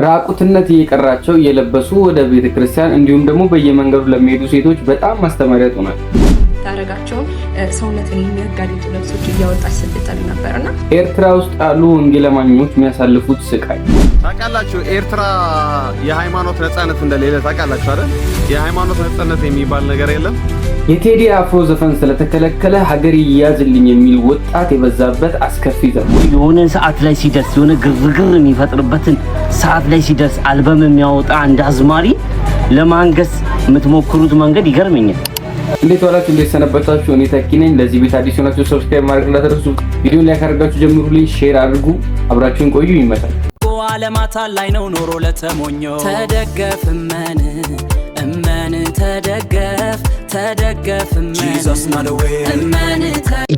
ራቁትነት እየቀራቸው እየለበሱ ወደ ቤተ ክርስቲያን እንዲሁም ደግሞ በየመንገዱ ለሚሄዱ ሴቶች በጣም ማስተማሪያ ትሆናል። ታረጋቸውን ሰውነትን የሚያጋልጡ ልብሶች እያወጣች ስትጥል ነበር እና ኤርትራ ውስጥ ያሉ ወንጌል አማኞች የሚያሳልፉት ስቃይ። ታውቃላችሁ፣ ኤርትራ የሃይማኖት ነጻነት እንደሌለ ታውቃላችሁ አይደል? የሃይማኖት ነጻነት የሚባል ነገር የለም። የቴዲ አፍሮ ዘፈን ስለተከለከለ ሀገር ይያዝልኝ የሚል ወጣት የበዛበት አስከፊ ዘመን። የሆነ ሰዓት ላይ ሲደርስ፣ የሆነ ግርግር የሚፈጥርበትን ሰዓት ላይ ሲደርስ አልበም የሚያወጣ አንድ አዝማሪ ለማንገስ የምትሞክሩት መንገድ ይገርመኛል። እንዴት ዋላችሁ? እንዴት ሰነበታችሁ? እኔ ተኪ ነኝ። ለዚህ ቤት አዲስ ሆናችሁ subscribe ማድረግ እንዳትረሱ። ቪዲዮን like አድርጋችሁ ጀምሩልኝ፣ share አድርጉ። አብራችሁን ቆዩ። ይመጣል። ዓለማታ ላይ ነው ኖሮ ለተሞኘው። ተደገፍ እመን እመን፣ ተደገፍ ተደገፍ እመን እመን።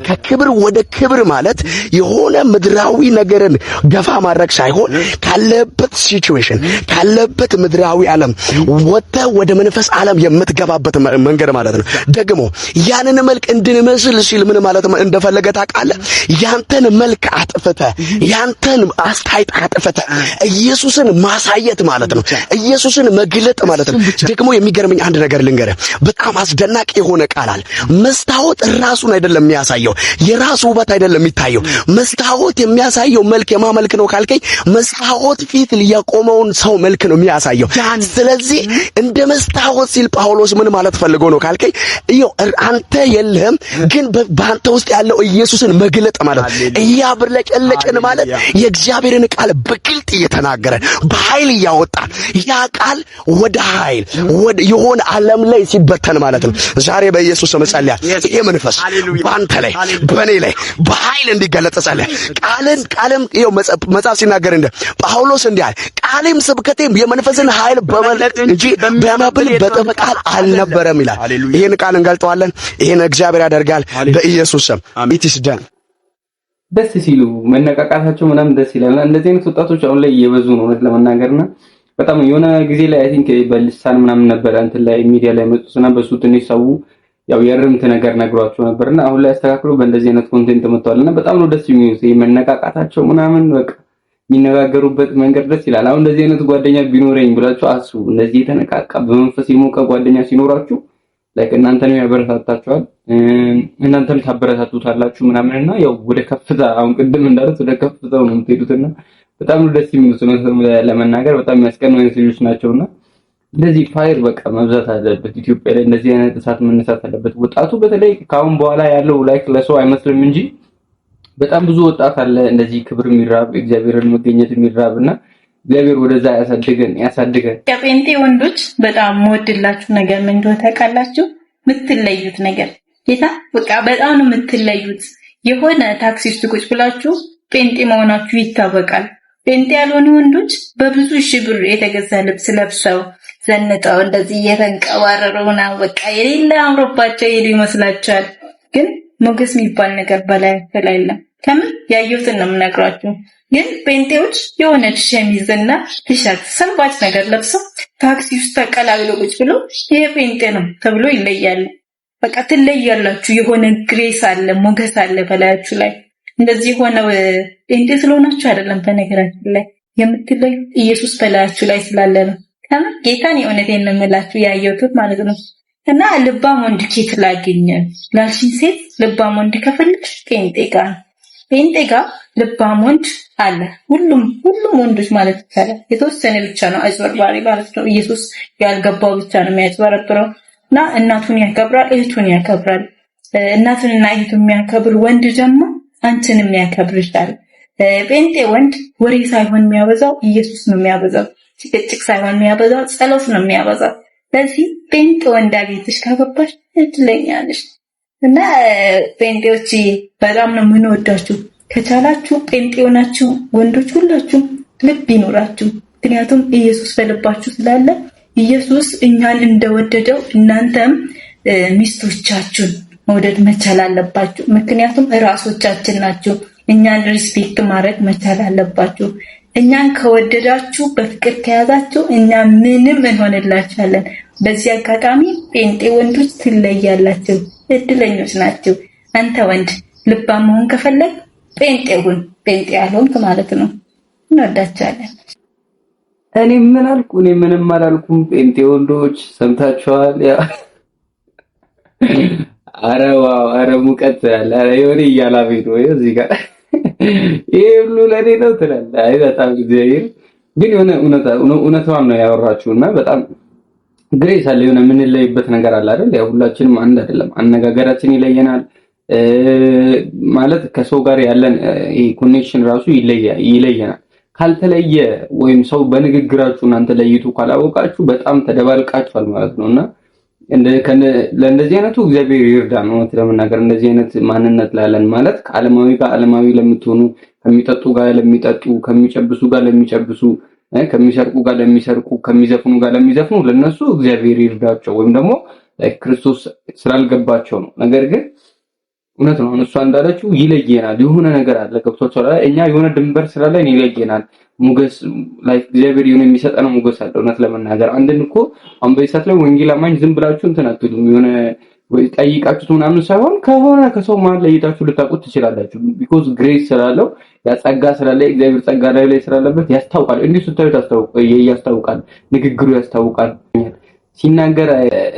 ከክብር ወደ ክብር ማለት የሆነ ምድራዊ ነገርን ገፋ ማድረግ ሳይሆን ካለበት situation፣ ካለበት ምድራዊ ዓለም ወጥተህ ወደ መንፈስ ዓለም የምትገባበት መንገድ ማለት ነው። ደግሞ ያንን መልክ እንድንመስል ሲል ምን ማለት እንደፈለገ ታውቃለህ? ያንተን መልክ አጥፍተህ፣ ያንተን አስተያየት አጥፍተህ ኢየሱስን ማሳየት ማለት ነው። ኢየሱስን መግለጥ ማለት ነው። ደግሞ የሚገርመኝ አንድ ነገር ልንገርህ፣ በጣም አስደናቂ የሆነ ቃል አለ። መስታወት ራሱን አይደለም የሚያሳየው፣ የራሱ ውበት አይደለም የሚታየው። መስታወት የሚያሳየው መልክ የማ መልክ ነው ካልከኝ፣ መስታወት ፊት የቆመውን ሰው መልክ ነው የሚያሳየው። ስለዚህ እንደ መስታወት ሲል ጳውሎስ ምን ማለት ፈልጎ ነው ካልከኝ፣ ይኸው አንተ የለህም፣ ግን በአንተ ውስጥ ያለው ኢየሱስን መግለጥ ማለት፣ እያብለጨለጭን ማለት፣ የእግዚአብሔርን ቃል በግልጥ እየተናገረን በኃይል እያወጣን ያ ቃል ወደ ኃይል ወደ የሆነ ዓለም ላይ ሲበተን ማለት ነው። ዛሬ በኢየሱስ ስም እጸልያለሁ። ይሄ መንፈስ በአንተ ላይ፣ በእኔ ላይ በኃይል እንዲገለጥ እጸልያለሁ። ቃልን ቃልም ይኸው መጽሐፍ ሲናገር እንደ ጳውሎስ እንዲህ አለ፣ ቃሌም ስብከቴም የመንፈስን ኃይል በመግለጥ እንጂ በመብል በጥበብ ቃል አልነበረም ይላል። ይህን ቃል እንገልጠዋለን። ይህን እግዚአብሔር ያደርጋል በኢየሱስ ስም። It is done። ደስ ሲሉ መነቃቃታቸው ምናምን ደስ ይላል። እንደዚህ አይነት ወጣቶች አሁን ላይ እየበዙ ነው እውነት ለመናገርና በጣም የሆነ ጊዜ ላይ I think በልሳን ምናምን ነበረ እንትን ላይ ሚዲያ ላይ መጡትና በሱ ትንሽ ሰው ያው የእርምት ነገር ነግሯቸው ነበርና አሁን ላይ አስተካክሎ በእንደዚህ አይነት content መጥተዋልና በጣም ነው ደስ የሚሉት። መነቃቃታቸው ምናምን በቃ የሚነጋገሩበት መንገድ ደስ ይላል። አሁን እንደዚህ አይነት ጓደኛ ቢኖረኝ ብላችሁ አስቡ። እንደዚህ የተነቃቃ በመንፈስ የሞቀ ጓደኛ ሲኖራችሁ like እናንተንም ያበረታታችኋል፣ እናንተም ታበረታቱታላችሁ ምናምን እና ያው ወደ ከፍታ፣ አሁን ቅድም እንዳሉት ወደ ከፍታው ነው የምትሄዱትና በጣም ነው ደስ የሚሉት። እውነት ለመናገር በጣም የሚያስቀኑ አይነት ልጆች ናቸውና እንደዚህ fire በቃ መብዛት አለበት ኢትዮጵያ ላይ፣ እንደዚህ አይነት እሳት መነሳት አለበት። ወጣቱ በተለይ ከአሁን በኋላ ያለው like ለሰው አይመስልም እንጂ በጣም ብዙ ወጣት አለ እንደዚህ ክብር የሚራብ፣ እግዚአብሔርን መገኘት የሚራብ እና እግዚአብሔር ወደዛ ያሳድገን ያሳድገን። የጴንጤ ወንዶች በጣም የምወድላችሁ ነገር ምን እንደሆነ ታውቃላችሁ? የምትለዩት ነገር ጌታ በቃ በጣም ነው የምትለዩት። የሆነ ታክሲ ውስጥ ቁጭ ብላችሁ ጴንጤ መሆናችሁ ይታወቃል። ጴንጤ ያልሆኑ ወንዶች በብዙ ሺህ ብር የተገዛ ልብስ ለብሰው ዘንጠው እንደዚህ እየተንቀባረሩ ምናምን በቃ የሌለ አምሮባቸው የሄዱ ይመስላችኋል። ግን ሞገስ የሚባል ነገር በላያቸው ላይ የለም። ከምን ያየሁትን ነው የምነግራችሁ። ግን ጴንጤዎች የሆነች ሸሚዝና ቲሸርት ሰልባጅ ነገር ለብሰው ታክሲ ውስጥ ተቀላቅሎ ቁጭ ብሎ ይሄ ጴንጤ ነው ተብሎ ይለያሉ። በቃ ትለያላችሁ። የሆነ grace አለ፣ ሞገስ አለ በላያችሁ ላይ። እንደዚህ የሆነው ጴንጤ ስለሆናችሁ አይደለም። በነገራችን ላይ የምትለዩት ኢየሱስ በላያችሁ ላይ ስላለ ነው። ከምን ጌታን የእውነቴን ነው የምላችሁ ያየሁት ማለት ነው። እና ልባም ወንድ ኬት ላግኝ ላልሽኝ ሴት፣ ልባም ወንድ ከፈለግሽ ጴንጤ ጋር፣ ጴንጤ ጋር ልባም ወንድ አለ። ሁሉም ሁሉም ወንዶች ማለት ይቻላል። የተወሰነ ብቻ ነው አጭበርባሪ ማለት ነው። ኢየሱስ ያልገባው ብቻ ነው የሚያጭበረብረው። እና እናቱን ያከብራል፣ እህቱን ያከብራል። እናቱንና እህቱን የሚያከብር ወንድ ደግሞ አንቺንም ያከብርሻል። ጴንጤ ወንድ ወሬ ሳይሆን የሚያበዛው ኢየሱስ ነው የሚያበዛው። ጭቅጭቅ ሳይሆን የሚያበዛው ጸሎት ነው የሚያበዛው። ለዚህ ጴንጤ ወንድ አግኝተሽ ካገባሽ እድለኛ ነሽ። እና ጴንጤዎች በጣም ነው የምንወዳችሁ። ከቻላችሁ ጴንጤ ሆናችሁ ወንዶች ሁላችሁ ልብ ይኖራችሁ። ምክንያቱም ኢየሱስ በልባችሁ ስላለ፣ ኢየሱስ እኛን እንደወደደው እናንተም ሚስቶቻችሁን መውደድ መቻል አለባችሁ። ምክንያቱም እራሶቻችን ናችሁ። እኛን respect ማድረግ መቻል አለባችሁ። እኛን ከወደዳችሁ፣ በፍቅር ከያዛችሁ እኛ ምንም እንሆንላችኋለን። በዚህ አጋጣሚ ጴንጤ ወንዶች ትለያላችሁ፣ እድለኞች ናችሁ። አንተ ወንድ ልባም መሆን ከፈለግክ ጴንጤ ሁን፣ ጴንጤ ያልሆንክ ማለት ነው። እንወዳችኋለን። እኔ ምን አልኩ? እኔ ምንም አላልኩም። ጴንጤ ወንዶች ሰምታችኋል። ያ አረ wow! አረ ሙቀት ያለ፣ አረ የሆነ እያላበኝ ነው እዚህ ጋር፣ ይሄ ሁሉ ለኔ ነው ትላለህ። አይ በጣም እግዚአብሔር ግን የሆነ እውነቷን ነው ያወራችሁ እና በጣም grace አለ። የሆነ የምንለይበት ነገር አለ አይደል? ያው ሁላችንም አንድ አይደለም። አነጋገራችን ይለየናል። ማለት ከሰው ጋር ያለን ይሄ connection ራሱ ይለየናል። ካልተለየ ወይም ሰው በንግግራችሁ እናንተ ለይቱ ካላወቃችሁ በጣም ተደባልቃችኋል ማለት ነው። እና ለእንደዚህ አይነቱ እግዚአብሔር ይርዳን። እውነት ለመናገር እንደዚህ አይነት ማንነት ላለን፣ ማለት ከዓለማዊ ጋር ዓለማዊ ለምትሆኑ፣ ከሚጠጡ ጋር ለሚጠጡ፣ ከሚጨብሱ ጋር ለሚጨብሱ፣ ከሚሰርቁ ጋር ለሚሰርቁ፣ ከሚዘፍኑ ጋር ለሚዘፍኑ ለነሱ እግዚአብሔር ይርዳቸው፣ ወይም ደግሞ ክርስቶስ ስላልገባቸው ነው። ነገር ግን እውነት ነው። እሷ እንዳለችው ይለየናል። የሆነ ነገር አለ፣ ገብቷችኋል? እኛ የሆነ ድንበር ስላለን ይለየናል። ሞገስ like እግዚአብሔር የሆነ የሚሰጠን ሞገስ አለ። እውነት ለመናገር አንድን እኮ አሁን በዚህ ሰዓት ላይ ወንጌል አማኝ ዝም ብላችሁ እንትን አትሉም። የሆነ ወይ ጠይቃችሁት ምናምን ሳይሆን ከሆነ ከሰው መሀል ለይታችሁ ልታውቁት ትችላላችሁ። Because grace ስላለው፣ ያ ጸጋ ስላለ፣ እግዚአብሔር ጸጋ ላይ ላይ ስላለበት ያስታውቃል። እንዲሁ ስታዩት ያስታውቃል። ንግግሩ ያስታውቃል። ሲናገር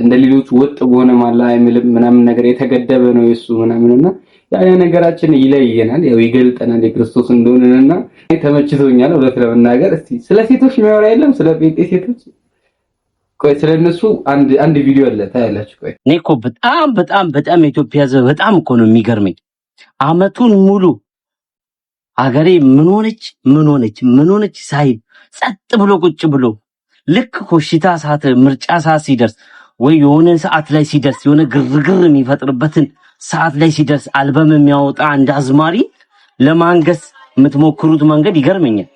እንደ ሌሎቹ ወጥ በሆነ ማላ አይምልም ምናምን ነገር፣ የተገደበ ነው የሱ ምናምንና ያ ያ ነገራችን ይለየናል፣ ያው ይገልጠናል የክርስቶስ እንደሆነንና ተመችቶኛል። እውነት ለመናገር እስቲ ስለ ሴቶች የሚያወራ የለም፣ ስለ ጴንጤ ሴቶች። ቆይ ስለነሱ አንድ አንድ ቪዲዮ አለ፣ ታያላችሁ። ቆይ። እኔ እኮ በጣም በጣም በጣም የኢትዮጵያ ሕዝብ በጣም እኮ ነው የሚገርመኝ። አመቱን ሙሉ አገሬ ምን ሆነች፣ ምን ሆነች፣ ምን ሆነች ሳይል ጸጥ ብሎ ቁጭ ብሎ ልክ ኮሽታ ሰዓት፣ ምርጫ ሰዓት ሲደርስ ወይ የሆነ ሰዓት ላይ ሲደርስ፣ የሆነ ግርግር የሚፈጥርበትን ሰዓት ላይ ሲደርስ አልበም የሚያወጣ አንድ አዝማሪ ለማንገስ የምትሞክሩት መንገድ ይገርመኛል።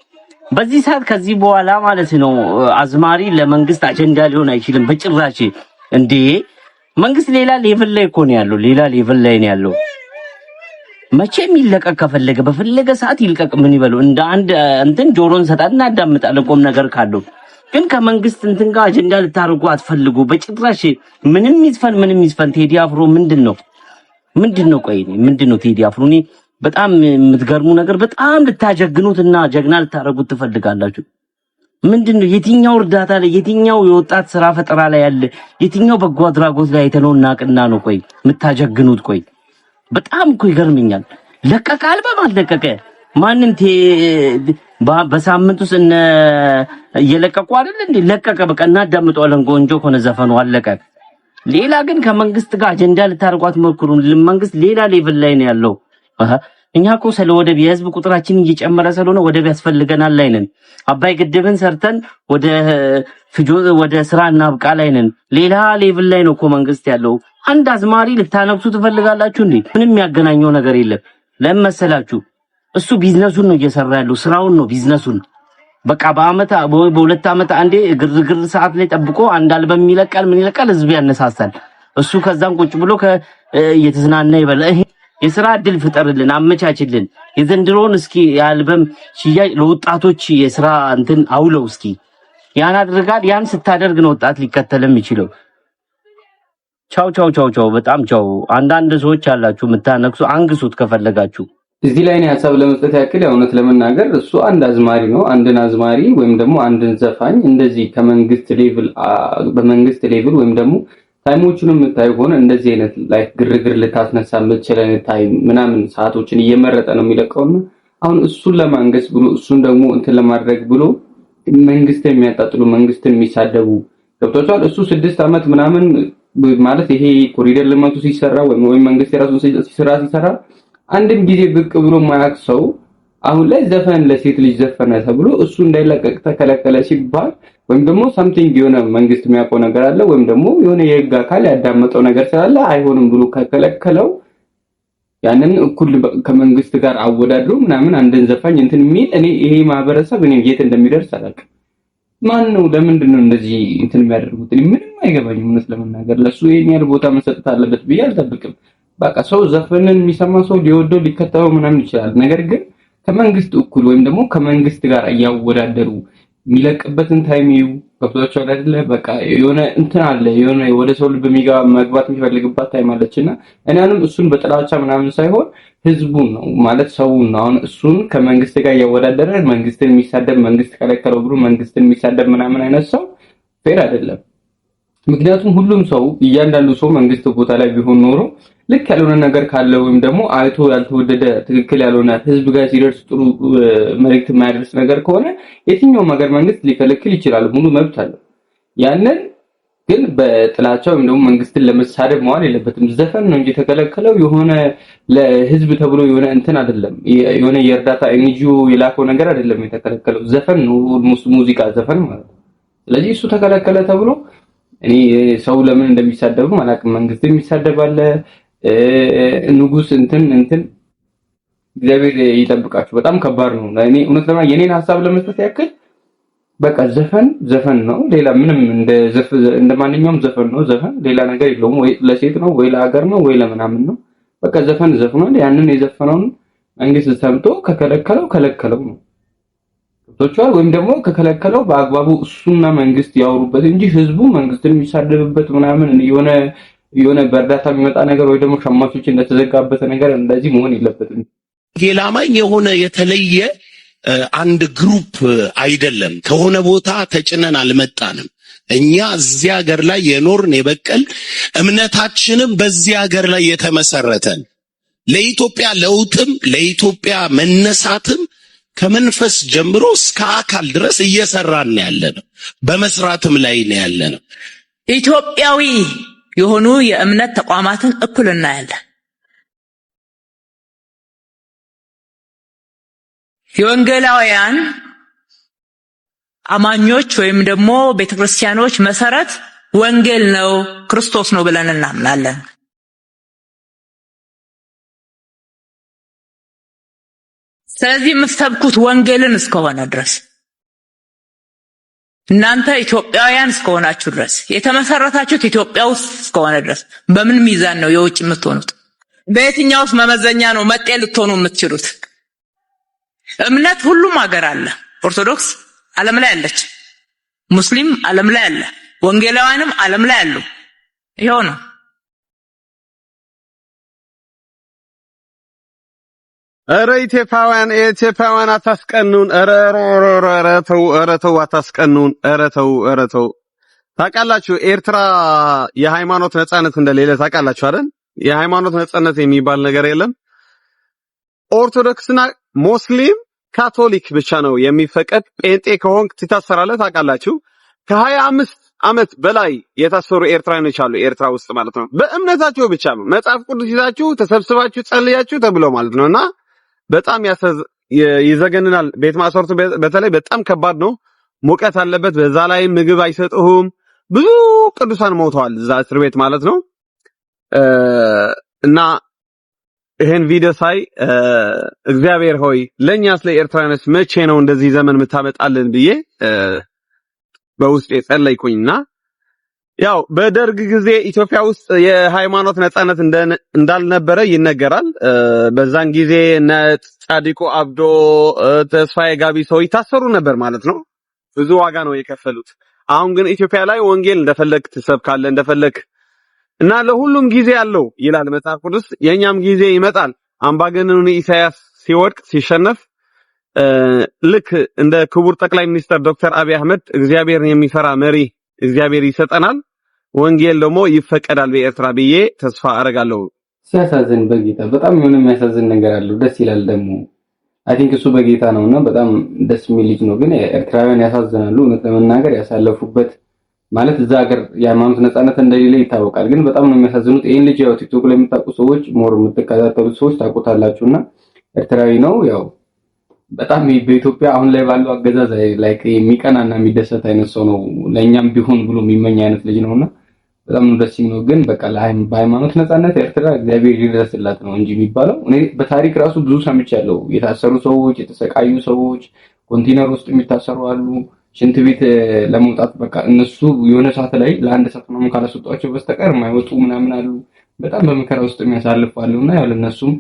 በዚህ ሰዓት ከዚህ በኋላ ማለት ነው አዝማሪ ለመንግስት አጀንዳ ሊሆን አይችልም በጭራሽ። እንዴ፣ መንግስት ሌላ level ላይ እኮ ነው ያለው፣ ሌላ level ላይ ነው ያለው። መቼም ይለቀቅ፣ ከፈለገ በፈለገ ሰዓት ይልቀቅ። ምን ይበሉ፣ እንደ አንድ እንትን ጆሮን እንሰጣለን፣ እናዳምጣለን ቁም ነገር ካለው። ግን ከመንግስት እንትን ጋር አጀንዳ ልታደርጉ አትፈልጉ በጭራሽ። ምንም ይዝፈን፣ ምንም ይዝፈን ቴዲ አፍሮ ምንድን ነው? ምንድን ነው? ቆይ ምንድን ነው ቴዲ አፍሮ? እኔ በጣም የምትገርሙ ነገር በጣም ልታጀግኑትና ጀግና ልታደርጉት ትፈልጋላችሁ። ምንድን ነው? የትኛው እርዳታ ላይ፣ የትኛው የወጣት ስራ ፈጠራ ላይ ያለ፣ የትኛው በጎ አድራጎት ላይ አይተነው እናቅና ነው ቆይ የምታጀግኑት? ቆይ በጣም እኮ ይገርመኛል። ለቀቀ አልበም አልለቀቀ ማንም በሳምንት ውስጥ እነ እየለቀቁ አይደል እንዴ? ለቀቀ፣ በቃ እናዳምጠዋለን። ቆንጆ ከሆነ ዘፈኑ አለቀ። ሌላ ግን ከመንግስት ጋር አጀንዳ ልታደርጓት ሞክሩ። መንግስት ሌላ level ላይ ነው ያለው። እኛ እኮ ስለ ወደብ የህዝብ ቁጥራችን እየጨመረ ስለሆነ ወደብ ያስፈልገናል ላይ ነን። አባይ ግድብን ሰርተን ወደ ፍጆ ወደ ስራ እናብቃ ላይ ነን። ሌላ level ላይ ነው እኮ መንግስት ያለው። አንድ አዝማሪ ልታነግሱ ትፈልጋላችሁ እንዴ? ምንም የሚያገናኘው ነገር የለም። ለምን መሰላችሁ? እሱ ቢዝነሱን ነው እየሰራ ያለው፣ ስራውን ነው፣ ቢዝነሱን። በቃ በአመት በ2 አመት አንዴ ግርግር ሰዓት ላይ ጠብቆ አንድ አልበም ይለቃል። ምን ይለቃል? ህዝብ ያነሳሳል። እሱ ከዛም ቁጭ ብሎ እየተዝናና ይበላል። ይሄ የስራ እድል ፍጠርልን፣ አመቻችልን። የዘንድሮን እስኪ የአልበም ሽያጭ ለወጣቶች የስራ እንትን አውለው እስኪ። ያን አድርጋል። ያን ስታደርግ ነው ወጣት ሊከተል የሚችለው። ቻው ቻው ቻው ቻው፣ በጣም ቻው። አንዳንድ ሰዎች አላችሁ የምታነግሱ፣ አንግሱት ከፈለጋችሁ። እዚህ ላይ እኔ ሀሳብ ለመስጠት ያክል፣ እውነት ለመናገር እሱ አንድ አዝማሪ ነው። አንድን አዝማሪ ወይም ደግሞ አንድን ዘፋኝ እንደዚህ ከመንግስት level፣ በመንግስት level ወይም ደግሞ time ኦቹን የምታዩ ከሆነ እንደዚህ አይነት like ግርግር ልታስነሳ የምትችል አይነት time ምናምን ሰዓቶችን እየመረጠ ነው የሚለቀውና አሁን እሱን ለማንገስ ብሎ፣ እሱን ደግሞ እንትን ለማድረግ ብሎ መንግስትን የሚያጣጥሉ፣ መንግስትን የሚሳደቡ፣ ገብቷቸዋል። እሱ 6 ዓመት ምናምን ማለት ይሄ ኮሪደር ልማቱ ሲሰራ ወይም መንግስት የራሱን ስራ ሲሰራ አንድም ጊዜ ብቅ ብሎ ማያውቅ ሰው አሁን ላይ ዘፈን ለሴት ልጅ ዘፈነ ተብሎ እሱ እንዳይለቀቅ ተከለከለ ሲባል ወይም ደግሞ something የሆነ መንግስት የሚያውቀው ነገር አለ ወይም ደግሞ የሆነ የህግ አካል ያዳመጠው ነገር ስላለ አይሆንም ብሎ ከከለከለው ያንን እኩል ከመንግስት ጋር አወዳድሮ ምናምን አንድን ዘፋኝ እንትን የሚል፣ እኔ ይሄ ማህበረሰብ እኔ የት እንደሚደርስ አላውቅም። ማን ነው? ለምንድን ነው እንደዚህ እንትን የሚያደርጉት? እኔ ምንም አይገባኝም። እውነት ለመናገር ለሱ ይሄን ያህል ቦታ መሰጠት አለበት ብዬ አልጠብቅም። በቃ ሰው ዘፈንን የሚሰማ ሰው ሊወደው ሊከተለው ምናምን ይችላል። ነገር ግን ከመንግስት እኩል ወይም ደግሞ ከመንግስት ጋር እያወዳደሩ የሚለቅበትን time ይዩ፣ ገብቷቸዋል አይደለ? በቃ የሆነ እንትን አለ፣ የሆነ ወደ ሰው ልብ የሚገባ መግባት የሚፈልግባት time አለች እና እኔ አሁንም እሱን በጥላቻ ምናምን ሳይሆን ህዝቡን ነው ማለት ሰውን ነው። አሁን እሱን ከመንግስት ጋር እያወዳደረ መንግስትን የሚሳደብ፣ መንግስት ከለከለው ብሎ መንግስትን የሚሳደብ ምናምን አይነት ሰው fair አይደለም። ምክንያቱም ሁሉም ሰው፣ እያንዳንዱ ሰው መንግስት ቦታ ላይ ቢሆን ኖሮ ልክ ያልሆነ ነገር ካለ ወይም ደግሞ አይቶ ያልተወደደ፣ ትክክል ያልሆነ፣ ህዝብ ጋር ሲደርስ ጥሩ መልእክት የማያደርስ ነገር ከሆነ የትኛውም ሀገር መንግስት ሊከለክል ይችላል። ሙሉ መብት አለው። ያንን ግን በጥላቻ ወይም ደግሞ መንግስትን ለመሳደብ መዋል የለበትም። ዘፈን ነው እንጂ የተከለከለው የሆነ ለህዝብ ተብሎ የሆነ እንትን አይደለም። የሆነ የእርዳታ NGO የላከው ነገር አይደለም የተከለከለው። ዘፈን ነው፣ almost ሙዚቃ ዘፈን ማለት ነው። ስለዚህ እሱ ተከለከለ ተብሎ እኔ ሰው ለምን እንደሚሳደብም አላውቅም። መንግስት የሚሳደብ አለ፣ ንጉስ እንትን እንትን፣ እግዚአብሔር ይጠብቃችሁ። በጣም ከባድ ነው። እኔ እውነት ለማ የኔን ሀሳብ ለመስጠት ያክል በቃ ዘፈን ዘፈን ነው። ሌላ ምንም እንደ ማንኛውም ዘፈን ነው። ዘፈን ሌላ ነገር የለውም። ወይ ለሴት ነው፣ ወይ ለሀገር ነው፣ ወይ ለምናምን ነው። በቃ ዘፈን ዘፍኗል። ያንን የዘፈነውን መንግስት ሰምቶ ከከለከለው ከለከለው ነው። ገብቶችኋል? ወይም ደግሞ ከከለከለው በአግባቡ እሱና መንግስት ያወሩበት እንጂ ህዝቡ መንግስትን የሚሳደብበት ምናምን የሆነ የሆነ በእርዳታ የሚመጣ ነገር ወይ ደግሞ ሸማቾች እንደተዘጋበት ነገር እንደዚህ መሆን የለበትም። ወንጌል አማኝ የሆነ የተለየ አንድ group አይደለም። ከሆነ ቦታ ተጭነን አልመጣንም። እኛ እዚህ ሀገር ላይ የኖርን የበቀልን፣ እምነታችንም በዚህ ሀገር ላይ የተመሰረተን፣ ለኢትዮጵያ ለውጥም ለኢትዮጵያ መነሳትም ከመንፈስ ጀምሮ እስከ አካል ድረስ እየሰራን ያለ ነው። በመስራትም ላይ ነው ያለ ነው። ኢትዮጵያዊ የሆኑ የእምነት ተቋማትን እኩል እናያለን። የወንጌላውያን አማኞች ወይም ደግሞ ቤተክርስቲያኖች መሰረት ወንጌል ነው፣ ክርስቶስ ነው ብለን እናምናለን። ስለዚህ የምትሰብኩት ወንጌልን እስከሆነ ድረስ፣ እናንተ ኢትዮጵያውያን እስከሆናችሁ ድረስ፣ የተመሰረታችሁት ኢትዮጵያ ውስጥ እስከሆነ ድረስ በምን ሚዛን ነው የውጭ የምትሆኑት? በየትኛውስ መመዘኛ ነው መጤ ልትሆኑ የምትችሉት? እምነት ሁሉም ሀገር አለ። ኦርቶዶክስ ዓለም ላይ አለች፣ ሙስሊም ዓለም ላይ አለ፣ ወንጌላውያንም ዓለም ላይ አሉ። ይኸው ነው። ኧረ ኢትዮጵያውያን፣ ኢትዮጵያውያን አታስቀኑን። ኧረ ኧረ ተው፣ ኧረ ተው አታስቀኑን። ኧረ ተው፣ ኧረ ተው። ታውቃላችሁ ኤርትራ የሃይማኖት ነጻነት እንደሌለ ታውቃላችሁ አይደል? የሃይማኖት ነጻነት የሚባል ነገር የለም። ኦርቶዶክስና ሙስሊም ካቶሊክ ብቻ ነው የሚፈቀድ። ጴንጤ ከሆንክ ትታሰራለህ። ታውቃላችሁ ከ25 ዓመት በላይ የታሰሩ ኤርትራኖች አሉ፣ ኤርትራ ውስጥ ማለት ነው። በእምነታቸው ብቻ ነው። መጽሐፍ ቅዱስ ይዛችሁ ተሰብስባችሁ ጸልያችሁ ተብሎ ማለት ነውና በጣም ይዘገንናል። ቤት ማሰርቱ በተለይ በጣም ከባድ ነው። ሙቀት አለበት። በዛ ላይ ምግብ አይሰጡህም። ብዙ ቅዱሳን ሞተዋል እዛ እስር ቤት ማለት ነው። እና ይሄን ቪዲዮ ሳይ እግዚአብሔር ሆይ ለእኛስ ለኤርትራውያኖች መቼ ነው እንደዚህ ዘመን የምታመጣልን ብዬ በውስጤ ጸለይኩኝና ያው በደርግ ጊዜ ኢትዮጵያ ውስጥ የሃይማኖት ነጻነት እንዳልነበረ ይነገራል። በዛን ጊዜ እነ ጻዲቁ አብዶ፣ ተስፋዬ ጋቢሶ ይታሰሩ ነበር ማለት ነው። ብዙ ዋጋ ነው የከፈሉት። አሁን ግን ኢትዮጵያ ላይ ወንጌል እንደፈለግ ትሰብካለህ እንደፈለግ እና ለሁሉም ጊዜ አለው ይላል መጽሐፍ ቅዱስ። የኛም ጊዜ ይመጣል። አምባገነኑ ኢሳያስ ሲወድቅ ሲሸነፍ ልክ እንደ ክቡር ጠቅላይ ሚኒስትር ዶክተር አብይ አህመድ እግዚአብሔርን የሚፈራ መሪ እግዚአብሔር ይሰጠናል። ወንጌል ደግሞ ይፈቀዳል በኤርትራ ብዬ ተስፋ አደርጋለሁ። ሲያሳዝን በጌታ በጣም የሆነ የሚያሳዝን ነገር አለው። ደስ ይላል ደግሞ። I think እሱ በጌታ ነውና በጣም ደስ የሚል ልጅ ነው። ግን ኤርትራውያን ያሳዝናሉ። እውነት ለመናገር ያሳለፉበት ማለት እዛ ሀገር የሃይማኖት ነጻነት እንደሌለ ይታወቃል። ግን በጣም ነው የሚያሳዝኑት። ይህን ልጅ ያው ቲክቶክ ላይ የምታውቁ ሰዎች፣ more የምትከታተሉት ሰዎች ታውቁታላችሁና ኤርትራዊ ነው። ያው በጣም በኢትዮጵያ አሁን ላይ ባለው አገዛዝ like የሚቀናና የሚደሰት አይነት ሰው ነው። ለእኛም ቢሆን ብሎ የሚመኝ አይነት ልጅ ነውና በጣም ነው ደስ የሚለው። ግን በቃ በሃይማኖት ነጻነት ኤርትራ እግዚአብሔር ይድረስላት ነው እንጂ የሚባለው። እኔ በታሪክ ራሱ ብዙ ሰምቻለሁ። የታሰሩ ሰዎች፣ የተሰቃዩ ሰዎች፣ ኮንቴነር ውስጥ የሚታሰሩ አሉ። ሽንት ቤት ለመውጣት በቃ እነሱ የሆነ ሰዓት ላይ ለአንድ ሰዓት ምናምን ካላስወጧቸው በስተቀር የማይወጡ ምናምን አሉ። በጣም በመከራ ውስጥ የሚያሳልፉ አሉ እና ያው ለእነሱም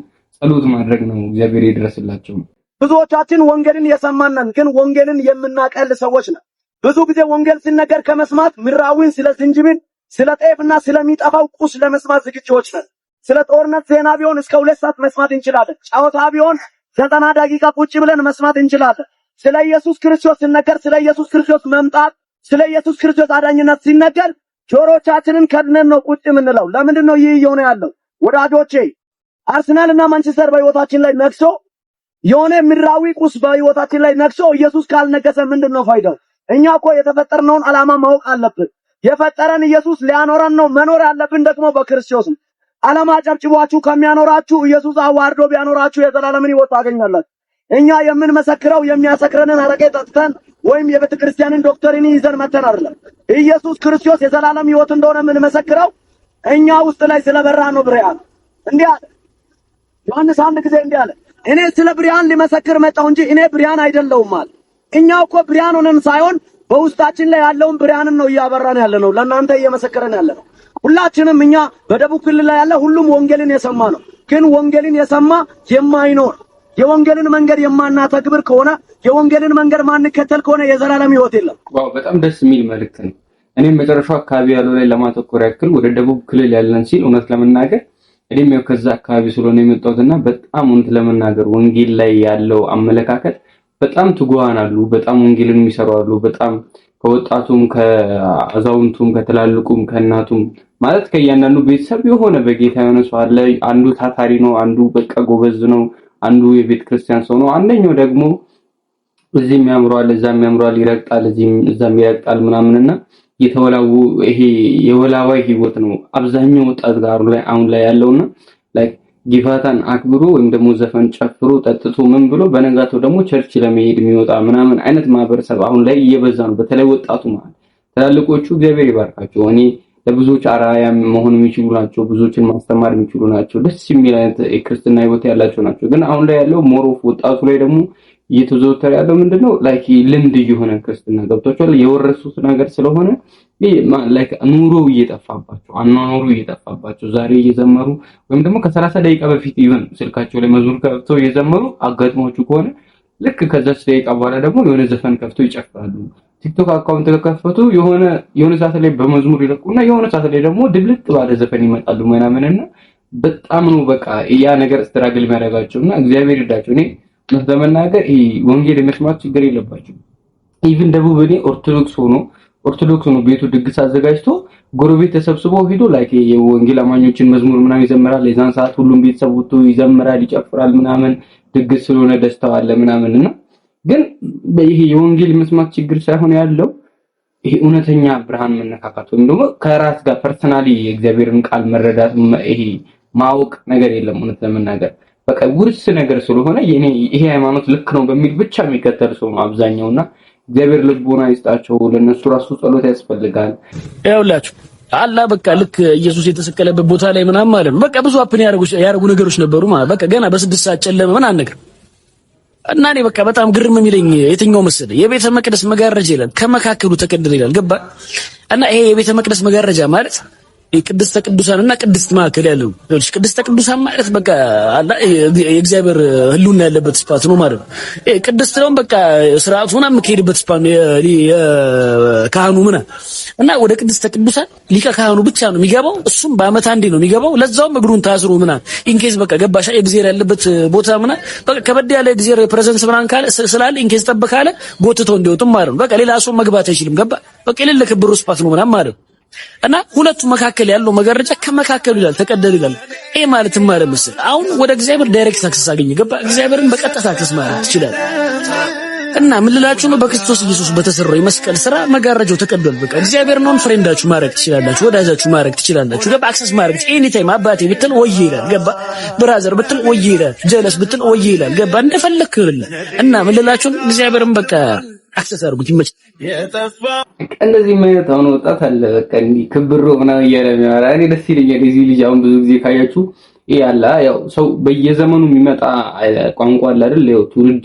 ጸሎት ማድረግ ነው፣ እግዚአብሔር ይድረስላቸው። ብዙዎቻችን ወንጌልን የሰማን ግን ወንጌልን የምናቀል ሰዎች ነን። ብዙ ጊዜ ወንጌል ሲነገር ከመስማት ምድራዊን ስለ ዝንጅብል፣ ስለ ጤፍና ስለሚጠፋው ቁስ ለመስማት ዝግጁዎች ነን። ስለ ጦርነት ዜና ቢሆን እስከ 2 ሰዓት መስማት እንችላለን። ጨዋታ ቢሆን 90 ደቂቃ ቁጭ ብለን መስማት እንችላለን። ስለ ኢየሱስ ክርስቶስ ሲነገር፣ ስለ ኢየሱስ ክርስቶስ መምጣት፣ ስለ ኢየሱስ ክርስቶስ አዳኝነት ሲነገር ጆሮቻችንን ከድነን ነው ቁጭ የምንለው። ለምንድን ነው ይህ እየሆነ ያለው? ወዳጆቼ፣ አርሰናል እና ማንቸስተር በህይወታችን ላይ ነግሶ፣ የሆነ ምድራዊ ቁስ በህይወታችን ላይ ነግሶ ኢየሱስ ካልነገሰ ምንድን ነው ፋይዳው? እኛ እኮ የተፈጠርነውን ዓላማ ማወቅ አለብን። የፈጠረን ኢየሱስ ሊያኖረን ነው። መኖር ያለብን ደግሞ በክርስቶስ ነው። ዓለም አጨብጭቧችሁ ከሚያኖራችሁ ኢየሱስ አዋርዶ ቢያኖራችሁ የዘላለምን ህይወት ታገኛላችሁ። እኛ የምንመሰክረው የሚያሰክረንን አረቄ ጠጥተን ወይም የቤተ ክርስቲያንን doctrine ይዘን መተን አይደለም። ኢየሱስ ክርስቶስ የዘላለም ህይወት እንደሆነ የምንመሰክረው እኛ ውስጥ ላይ ስለበራ ነው። ብርሃን እንዲህ አለ ዮሐንስ አንድ ጊዜ እንዲህ አለ፣ እኔ ስለ ብርሃን ሊመሰክር መጣሁ እንጂ እኔ ብርሃን አይደለሁም አለ። እኛ እኮ ብርሃን ሆነን ሳይሆን በውስጣችን ላይ ያለውን ብርሃንን ነው እያበራን ያለ ነው፣ ለእናንተ እየመሰከረን ያለ ነው። ሁላችንም እኛ በደቡብ ክልል ላይ ያለ ሁሉም ወንጌልን የሰማ ነው። ግን ወንጌልን የሰማ የማይኖር፣ የወንጌልን መንገድ የማናተግብር ከሆነ፣ የወንጌልን መንገድ ማንከተል ከሆነ የዘላለም ህይወት የለም። Wow፣ በጣም ደስ የሚል መልእክት ነው። እኔም መጨረሻው አካባቢ ያለው ላይ ለማተኮር ያክል ወደ ደቡብ ክልል ያለን ሲል፣ እውነት ለመናገር እኔም ያው ከዛ አካባቢ ስለሆነ የመጣሁትና በጣም እውነት ለመናገር ወንጌል ላይ ያለው አመለካከት በጣም ትጉሃን አሉ፣ በጣም ወንጌልን የሚሰሩ አሉ። በጣም ከወጣቱም ከአዛውንቱም ከትላልቁም ከእናቱም ማለት ከእያንዳንዱ ቤተሰብ የሆነ በጌታ የሆነ ሰው አለ። አንዱ ታታሪ ነው፣ አንዱ በቃ ጎበዝ ነው፣ አንዱ የቤተ ክርስቲያን ሰው ነው፣ አንደኛው ደግሞ እዚህም ያምረዋል እዛም ያምረዋል፣ ይረግጣል፣ እዚህም እዛም ይረግጣል ምናምንና የተወላው ይሄ የወላዋይ ህይወት ነው አብዛኛው ወጣት ጋር ላይ አሁን ላይ ያለውና like ጊፋታን አክብሮ ወይም ደግሞ ዘፈን ጨፍሮ ጠጥቶ ምን ብሎ በነጋታው ደግሞ church ለመሄድ የሚወጣ ምናምን አይነት ማህበረሰብ አሁን ላይ እየበዛ ነው። በተለይ ወጣቱ ማለት ትላልቆቹ እግዚአብሔር ይባርካቸው። እኔ ለብዙዎች አርአያ መሆን የሚችሉ ናቸው። ብዙዎችን ማስተማር የሚችሉ ናቸው። ደስ የሚል አይነት የክርስትና ህይወት ያላቸው ናቸው። ግን አሁን ላይ ያለው more of ወጣቱ ላይ ደግሞ እየተዘወተረ ያለው ምንድነው? Like ልምድ እየሆነ ክርስትና ገብቷቸዋል። የወረሱት ነገር ስለሆነ like ኑሮ እየጠፋባቸው፣ አኗኗሩ እየጠፋባቸው፣ ዛሬ እየዘመሩ ወይም ደግሞ ከ30 ደቂቃ በፊት even ስልካቸው ላይ መዝሙር ከፍተው እየዘመሩ አጋጥሟችሁ ከሆነ ልክ ከዛች ደቂቃ በኋላ ደግሞ የሆነ ዘፈን ከፍተው ይጨፍራሉ። ቲክቶክ account ከከፈቱ የሆነ የሆነ ሰዓት ላይ በመዝሙር ይለቁና የሆነ ሰዓት ላይ ደግሞ ድብልቅ ባለ ዘፈን ይመጣሉ ምናምንና በጣም ነው በቃ ያ ነገር struggle የሚያደርጋቸው እና እግዚአብሔር ይርዳቸው። እኔ እውነት ለመናገር ይሄ ወንጌል የመስማት ችግር የለባቸው። Even ደቡብ እኔ ኦርቶዶክስ ሆኖ ቤቱ ድግስ አዘጋጅቶ ጎረቤት ተሰብስቦ ሂዶ like የወንጌል አማኞችን መዝሙር ምናምን ይዘምራል። የዛን ሰዓት ሁሉም ቤተሰብ ወጥቶ ይዘምራል፣ ይጨፍራል ምናምን፣ ድግስ ስለሆነ ደስታው አለ ምናምን። እና ግን ይሄ የወንጌል መስማት ችግር ሳይሆን ያለው ይሄ እውነተኛ ብርሃን መነካካት ወይም ደግሞ ከራስ ጋር personally የእግዚአብሔርን ቃል መረዳት፣ ይሄ ማወቅ ነገር የለም። እውነት ለመናገር በቃ ውርስ ነገር ስለሆነ ይሄ ሃይማኖት ልክ ነው በሚል ብቻ የሚከተል ሰው ነው አብዛኛውና እግዚአብሔር ልቦና ይስጣቸው። ለነሱ ራሱ ጸሎት ያስፈልጋል። ያውላችሁ አላ በቃ ልክ ኢየሱስ የተሰቀለበት ቦታ ላይ ምናምን ማለት ነው። በቃ ብዙ happen ያደረጉ ነገሮች ነበሩ ማለት በቃ ገና በ6 ሰዓት ጨለመ ምናምን ነገር። እና እኔ በቃ በጣም ግርም የሚለኝ የትኛው መሰለህ? የቤተ መቅደስ መጋረጃ ይላል ከመካከሉ ተቀደደ ይላል። ገባ? እና ይሄ የቤተ መቅደስ መጋረጃ ማለት ቅድስተ ቅዱሳን እና ቅድስት መካከል ያለው። ቅድስተ ቅዱሳን ማለት በቃ አላ የእግዚአብሔር ሕልውና ያለበት spot ነው ማለት ነው። ቅድስት ነው በቃ ስርዓቱ ምናምን የሚካሄድበት spot ነው የካህኑ ምናምን። እና ወደ ቅድስተ ቅዱሳን ሊቀ ካህኑ ብቻ ነው የሚገባው። እሱም በአመት አንዴ ነው የሚገባው። ለዛውም እግሩን ታስሮ ምናምን in case በቃ ገባሻ እግዚአብሔር ያለበት ቦታ ምናምን በቃ ከበድ ያለ እግዚአብሔር presence ምናምን ካለ ስላለ in case ጠብ ካለ ጎትተው እንዲወጡም ማለት ነው። በቃ ሌላ ሰው መግባት አይችልም። ገባ? በቃ የሌለ ክብሩ spot ነው ምናምን ማለት ነው። እና ሁለቱ መካከል ያለው መጋረጃ ከመካከሉ ይላል ተቀደደ ይላል። ይሄ ማለት ማለት መሰለህ አሁን ወደ እግዚአብሔር direct access አገኘ። ገባ? እግዚአብሔርን በቀጥታ access ማለት ትችላለህ። እና ምን ልላችሁ ነው? በክርስቶስ ኢየሱስ በተሰራው የመስቀል ስራ መጋረጃው ተቀዷል። በቃ እግዚአብሔርን አሁን friend ኣችሁ ማድረግ ትችላላችሁ፣ ወዳጃችሁ ማድረግ ትችላላችሁ። ገባ? Access ማድረግ anytime አባቴ ብትል ወዬ ይላል። ገባ? Brother ብትል ወዬ ይላል። ጀለስ ብትል ወዬ ይላል። ገባ? እንደፈለክ ይላል። እና ምን ልላችሁ ነው? እግዚአብሔርን በቃ access አድርጉት። ይመች። እንደዚህ አይነት አሁን ወጣት አለ። በቃ እንዲህ ክብሮ ምናምን እያለ የሚያወራ እኔ ደስ ይለኛል። የዚህ ልጅ አሁን ብዙ ጊዜ ካያችሁ ይሄ አለ፣ ያው ሰው በየዘመኑ የሚመጣ ቋንቋ አለ አይደል? ያው ትውልድ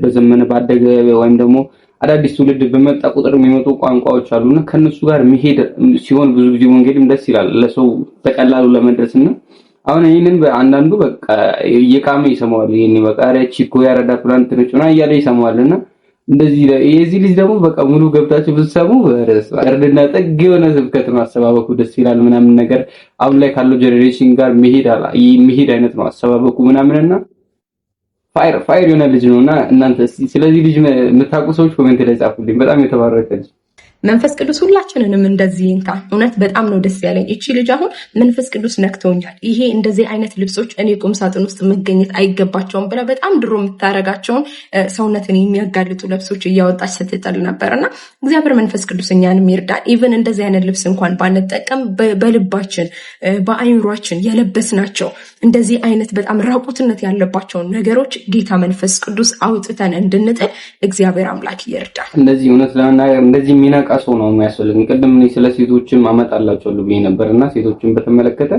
በዘመነ ባደገ ወይም ደግሞ አዳዲስ ትውልድ በመጣ ቁጥር የሚመጡ ቋንቋዎች አሉና ከነሱ ጋር መሄድ ሲሆን ብዙ ጊዜ ወንጌልም ደስ ይላል ለሰው በቀላሉ ለመድረስና አሁን ይህንን አንዳንዱ በቃ እየቃመ ይሰማዋል። ይሄን በቃ ኧረ ቺኮ ያረዳ ፕላንት ነች ምናምን እያለ ይሰማዋልና እንደዚህ የዚህ ልጅ ደግሞ በቃ ሙሉ ገብታችሁ ብትሰሙ እርድና ጥግ የሆነ ስብከት ነው። አሰባበኩ ደስ ይላል ምናምን ነገር፣ አሁን ላይ ካለው generation ጋር የሚሄድ አይነት ነው አሰባበኩ ምናምንና fire fire የሆነ ልጅ ነውና እናንተ ስለዚህ ልጅ የምታውቁ ሰዎች comment ላይ ጻፉልኝ። በጣም የተባረከ ልጅ። መንፈስ ቅዱስ ሁላችንንም እንደዚህ ይንካ። እውነት በጣም ነው ደስ ያለኝ። እቺ ልጅ አሁን መንፈስ ቅዱስ ነክቶኛል፣ ይሄ እንደዚህ አይነት ልብሶች እኔ ቁም ሳጥን ውስጥ መገኘት አይገባቸውም ብላ በጣም ድሮ የምታረጋቸውን ሰውነትን የሚያጋልጡ ልብሶች እያወጣች ስትጥል ነበር። እና እግዚአብሔር መንፈስ ቅዱስ እኛንም ይርዳን። Even እንደዚህ አይነት ልብስ እንኳን ባንጠቀም በልባችን በአይምሯችን የለበስናቸው እንደዚህ አይነት በጣም ራቁትነት ያለባቸውን ነገሮች ጌታ መንፈስ ቅዱስ አውጥተን እንድንጥል እግዚአብሔር አምላክ ይርዳን። እንደዚህ እውነት ለመናገር እንደዚህ የሚነቃ ሰው ነው የሚያስፈልግን። ቅድም እኔ ስለ ሴቶችም አመጣላቸዋለሁ ብዬ ነበር እና ሴቶችን በተመለከተ፣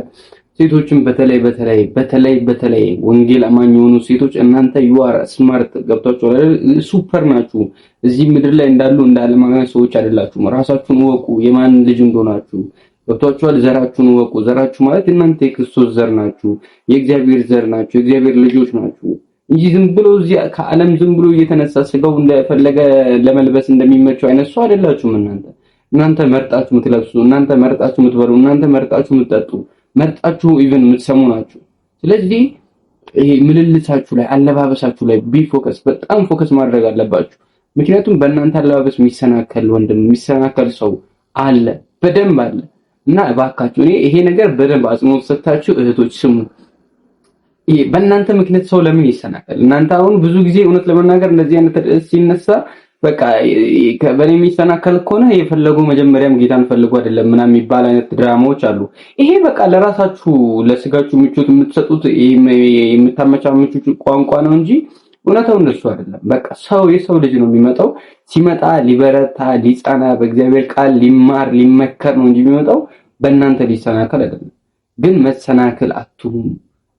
ሴቶችን በተለይ በተለይ በተለይ በተለይ ወንጌል አማኝ የሆኑ ሴቶች፣ እናንተ you are smart፣ ገብቷችኋል አይደል? Super ናችሁ። እዚህ ምድር ላይ እንዳሉ እንደ ዓለማውያን ሰዎች አይደላችሁም። ራሳችሁን እወቁ፣ የማን ልጅ እንደሆናችሁ፣ ገብቷችኋል። ዘራችሁን እወቁ። ዘራችሁ ማለት እናንተ የክርስቶስ ዘር ናችሁ፣ የእግዚአብሔር ዘር ናችሁ፣ የእግዚአብሔር ልጆች ናችሁ እንጂ ዝም ብሎ እዚህ ከዓለም ዝም ብሎ እየተነሳ ስጋው እንደፈለገ ለመልበስ እንደሚመቸው አይነት ሰው አይደላችሁም። እናንተ መርጣችሁ የምትለብሱ፣ እናንተ መርጣችሁ የምትበሉ፣ እናንተ መርጣችሁ የምትጠጡ፣ መርጣችሁ even የምትሰሙ ናችሁ። ስለዚህ ይሄ ምልልሳችሁ ላይ፣ አለባበሳችሁ ላይ be focus፣ በጣም focus ማድረግ አለባችሁ። ምክንያቱም በእናንተ አለባበስ የሚሰናከል ወንድም፣ የሚሰናከል ሰው አለ፣ በደንብ አለ። እና እባካችሁ እኔ ይሄ ነገር በደንብ አጽንኦት ሰጥታችሁ እህቶች ስሙ። ይሄ በእናንተ ምክንያት ሰው ለምን ይሰናከል? እናንተ አሁን ብዙ ጊዜ እውነት ለመናገር እንደዚህ አይነት ርዕስ ሲነሳ በቃ በእኔ የሚሰናከል ከሆነ የፈለገው መጀመሪያም ጌታን ፈልጎ አይደለም ምናምን የሚባል አይነት ድራማዎች አሉ። ይሄ በቃ ለራሳችሁ ለስጋችሁ ምቾት የምትሰጡት፣ የምታመቻምቹት ቋንቋ ነው እንጂ እውነታው እንደሱ አይደለም። በቃ ሰው የሰው ልጅ ነው የሚመጣው። ሲመጣ ሊበረታ፣ ሊጸና፣ በእግዚአብሔር ቃል ሊማር፣ ሊመከር ነው እንጂ የሚመጣው በእናንተ ሊሰናከል አይደለም። ግን መሰናክል አትሁኑ።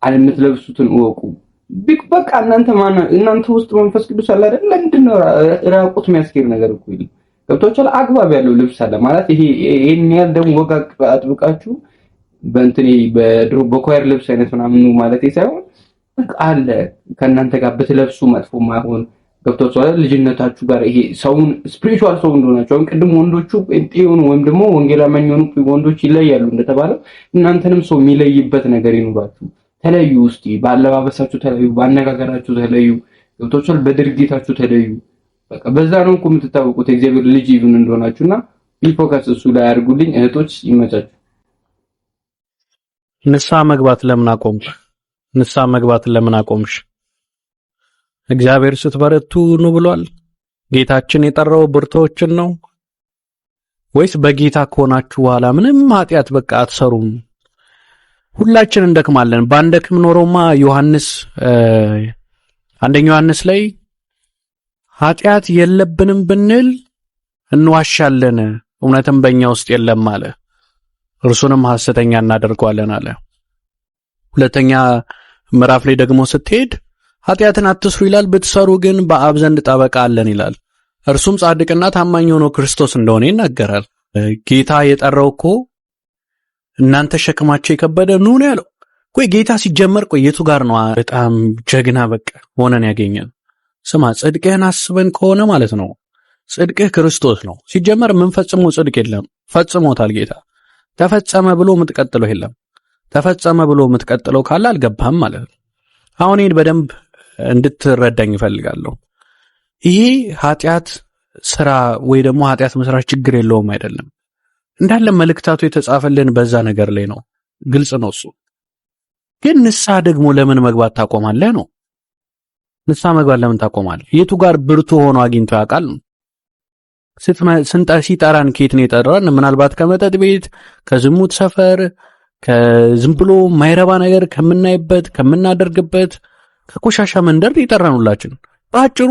የምትለብሱትን እወቁ። በቃ እናንተ ማን፣ እናንተ ውስጥ መንፈስ ቅዱስ አለ አይደል? ለምንድን ነው ራቁት የሚያስኬድ ነገር እኮ ይል፣ ገብቷችኋል? አግባብ ያለው ልብስ አለ ማለት ይሄ ይሄን ያህል ደግሞ ወግ አጥብቃችሁ በእንትን በድሮ በ choir ልብስ አይነት ምናምን ማለት ሳይሆን በቃ አለ ከእናንተ ጋር ብትለብሱ መጥፎ ማይሆን፣ ገብቷችኋል? ልጅነታችሁ ጋር ይሄ ሰውን spiritual ሰው እንደሆናችሁ፣ አሁን ቅድም ወንዶቹ ጴንጤ የሆኑ ወይም ደግሞ ወንጌል አማኝ የሆኑ ወንዶች ይለያሉ እንደተባለው እናንተንም ሰው የሚለይበት ነገር ይኑራችሁ። ተለዩ፣ እስቲ በአለባበሳችሁ ተለዩ፣ በአነጋገራችሁ ተለዩ፣ ገብቷችኋል? በድርጊታችሁ ተለዩ። በቃ በዛ ነው እኮ የምትታወቁት የእግዚአብሔር ልጅ ይሁን እንደሆናችሁና be focus እሱ ላይ አድርጉልኝ እህቶች፣ ይመቻችሁ። ንስሐ መግባት ለምን አቆምክ? ንስሐ መግባት ለምን አቆምሽ? እግዚአብሔር ስትበረቱ ኑ ብሏል። ጌታችን የጠራው ብርቱዎችን ነው ወይስ በጌታ ከሆናችሁ በኋላ ምንም ኃጢአት በቃ አትሰሩም? ሁላችን እንደክማለን። ባንደክም ኖሮማ ዮሐንስ፣ አንደኛ ዮሐንስ ላይ ኃጢአት የለብንም ብንል እንዋሻለን፣ እውነትም በእኛ ውስጥ የለም አለ። እርሱንም ሐሰተኛ እናደርገዋለን አለ። ሁለተኛ ምዕራፍ ላይ ደግሞ ስትሄድ ኃጢአትን አትስሩ ይላል፣ ብትሰሩ ግን በአብ ዘንድ ጠበቃ አለን ይላል። እርሱም ጻድቅና ታማኝ ሆኖ ክርስቶስ እንደሆነ ይናገራል። ጌታ የጠራው እኮ እናንተ ሸክማችሁ የከበደ ኑ ነው ያለው። ቆይ ጌታ ሲጀመር ቆይ የቱ ጋር ነው በጣም ጀግና በቃ ሆነን ያገኘን? ስማ፣ ጽድቅህን አስበን ከሆነ ማለት ነው፣ ጽድቅህ ክርስቶስ ነው። ሲጀመር የምንፈጽመው ጽድቅ የለም፣ ፈጽሞታል ጌታ። ተፈጸመ ብሎ የምትቀጥለው የለም። ተፈጸመ ብሎ የምትቀጥለው ካለ አልገባህም ማለት ነው። አሁን ይህን በደንብ እንድትረዳኝ እፈልጋለሁ። ይሄ ኃጢአት ስራ ወይ ደግሞ ኃጢአት መስራት ችግር የለውም አይደለም። እንዳለ መልእክታቱ የተጻፈልን በዛ ነገር ላይ ነው። ግልጽ ነው እሱ። ግን ንስሐ ደግሞ ለምን መግባት ታቆማለህ ነው። ንስሐ መግባት ለምን ታቆማለህ? የቱ ጋር ብርቱ ሆኖ አግኝቶ ያውቃል? ሲጠራን ከየት ነው የጠራን? ምናልባት ከመጠጥ ቤት፣ ከዝሙት ሰፈር፣ ከዝም ብሎ ማይረባ ነገር ከምናይበት፣ ከምናደርግበት፣ ከቆሻሻ መንደር የጠራን ሁላችን። በአጭሩ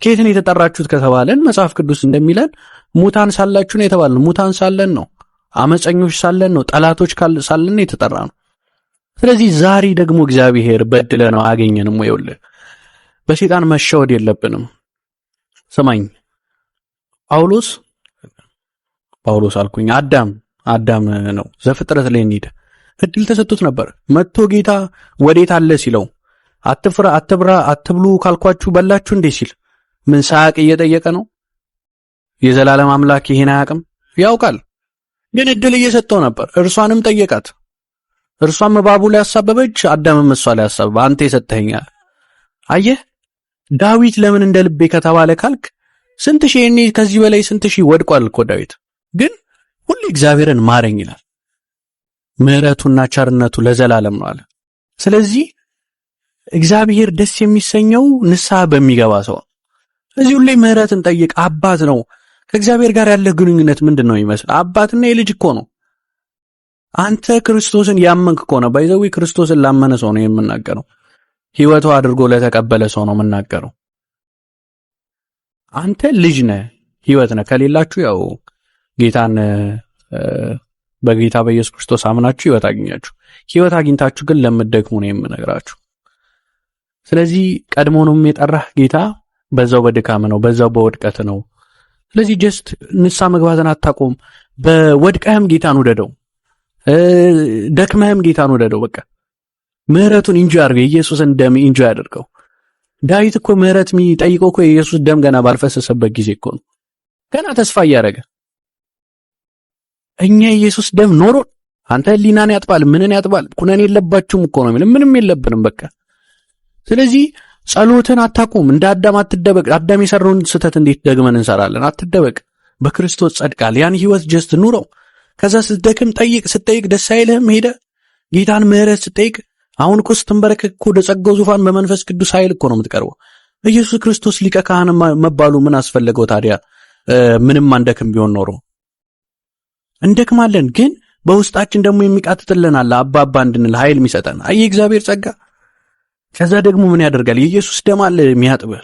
ከየት ነው የተጠራችሁት ከተባለን መጽሐፍ ቅዱስ እንደሚለን ሙታን ሳላችሁ ነው የተባለን። ሙታን ሳለን ነው፣ አመፀኞች ሳለን ነው፣ ጠላቶች ሳለን ነው የተጠራነው። ስለዚህ ዛሬ ደግሞ እግዚአብሔር በድለ ነው አገኘንም ወይ? ይኸውልህ፣ በሰይጣን መሸወድ የለብንም። ስማኝ፣ ጳውሎስ፣ ጳውሎስ አልኩኝ፣ አዳም፣ አዳም ነው፣ ዘፍጥረት ላይ እንሂድ። እድል ተሰጥቶት ነበር። መጥቶ ጌታ ወዴት አለ ሲለው አትፍራ፣ አትብራ፣ አትብሉ ካልኳችሁ በላችሁ እንዴ ሲል ምን ሳያቅ እየጠየቀ ነው? የዘላለም አምላክ ይሄን አያውቅም? ያውቃል። ግን እድል እየሰጠው ነበር። እርሷንም ጠየቃት። እርሷም እባቡ ላይ ያሳበበች፣ አዳምም እሷ ላይ ያሳበበ፣ አንተ የሰጠኸኛል። አየህ፣ ዳዊት ለምን እንደ ልቤ ከተባለ ካልክ ስንት ሺህ እኔ ከዚህ በላይ ስንት ሺህ ወድቋል እኮ ዳዊት፣ ግን ሁሌ እግዚአብሔርን ማረኝ ይላል። ምሕረቱና ቸርነቱ ለዘላለም ነው አለ። ስለዚህ እግዚአብሔር ደስ የሚሰኘው ንስሐ በሚገባ ሰው ነው። ስለዚህ ሁሌ ምሕረትን ጠይቅ። አባት ነው። ከእግዚአብሔር ጋር ያለ ግንኙነት ምንድን ነው ይመስል? አባትና የልጅ እኮ ነው። አንተ ክርስቶስን ያመንክ ከሆነ፣ by the way ክርስቶስን ላመነ ሰው ነው የምናገረው። ህይወቱ አድርጎ ለተቀበለ ሰው ነው የምናገረው። አንተ ልጅ ነህ፣ ህይወት ነህ። ከሌላችሁ ያው ጌታን በጌታ በኢየሱስ ክርስቶስ አምናችሁ ህይወት አግኛችሁ፣ ህይወት አግኝታችሁ ግን ለምትደክሙ ነው የምነግራችሁ። ስለዚህ ቀድሞውንም የጠራህ ጌታ በዛው በድካም ነው፣ በዛው በውድቀት ነው። ስለዚህ just ንስሐ መግባትን አታቆም። በወድቀህም ጌታን ውደደው፣ ደክመህም ጌታን ውደደው። በቃ ምህረቱን enjoy አድርገው፣ የኢየሱስን ደም enjoy አድርገው። ዳዊት እኮ ምህረት የሚጠይቀው እኮ የኢየሱስ ደም ገና ባልፈሰሰበት ጊዜ እኮ ነው። ገና ተስፋ እያደረገ። እኛ የኢየሱስ ደም ኖሮ አንተ ህሊናን ያጥባል፣ ምንን ያጥባል? ኩነኔ የለባችሁም እኮ ነው የሚለው። ምንም የለብንም በቃ። ስለዚህ ጸሎትን አታቁም። እንደ አዳም አትደበቅ። አዳም የሰራውን ስህተት እንዴት ደግመን እንሰራለን? አትደበቅ። በክርስቶስ ጸድቃል። ያን ህይወት just ኑረው። ከዛ ስትደክም ጠይቅ። ስትጠይቅ ደስ አይልህም? ሄደ ጌታን ምህረት ስትጠይቅ፣ አሁን እኮ ስትንበረከክ እኮ ወደ ጸጋው ዙፋን በመንፈስ ቅዱስ ኃይል እኮ ነው የምትቀርበው። ኢየሱስ ክርስቶስ ሊቀ ካህን መባሉ ምን አስፈለገው ታዲያ? ምንም አንደክም ቢሆን ኖሮ። እንደክማለን፣ ግን በውስጣችን ደግሞ የሚቃትትልን አለ፣ አባ አባ እንድንል ኃይል የሚሰጠን። አይ የእግዚአብሔር ጸጋ። ከዛ ደግሞ ምን ያደርጋል? የኢየሱስ ደም አለ የሚያጥብህ።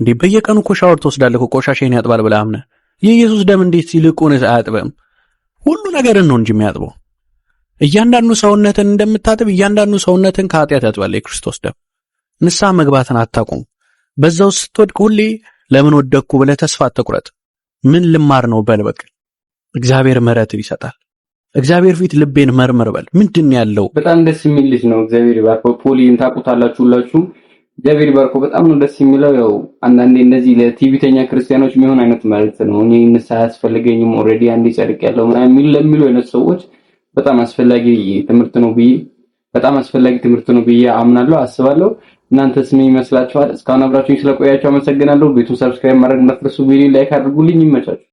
እንዴ፣ በየቀኑ እኮ ሻወር ትወስዳለህ እኮ፣ ቆሻሻን ያጥባል ብለህ አምነህ፣ የኢየሱስ ደም እንዴት ይልቁን አያጥብም? ሁሉ ነገርን ነው እንጂ የሚያጥበው። እያንዳንዱ ሰውነትን እንደምታጥብ እያንዳንዱ ሰውነትን ከኃጢአት ያጥባል የክርስቶስ ደም። ንስሐ መግባትን አታቁም። በዛው ስትወድቅ ሁሌ ለምን ወደቅኩ ብለህ ተስፋ አትቁረጥ። ምን ልማር ነው በል በቃ። እግዚአብሔር ምሕረትን ይሰጣል። እግዚአብሔር ፊት ልቤን መርምር በል። ምንድን ያለው? በጣም ደስ የሚል ልጅ ነው። እግዚአብሔር ይባርከው። ፖሊን ታውቁታላችሁ ሁላችሁም። እግዚአብሔር ይባርከው። በጣም ነው ደስ የሚለው። ያው አንዳንዴ እንደዚህ ለትዕቢተኛ ክርስቲያኖች የሚሆን አይነት መልእክት ነው። እኔ ንስሐ አያስፈልገኝም፣ already አንዴ ጸድቄያለሁ ምናምን የሚሉ ለሚሉ አይነት ሰዎች በጣም አስፈላጊ ትምህርት ነው ብዬ አምናለሁ፣ አስባለሁ። እናንተስ ምን ይመስላችኋል? እስካሁን አብራችሁኝ ስለቆያችሁ አመሰግናለሁ። ቤቱን subscribe ማድረግ እንዳትረሱ፣ ቪዲዮ like አድርጉልኝ። ይመቻችሁ።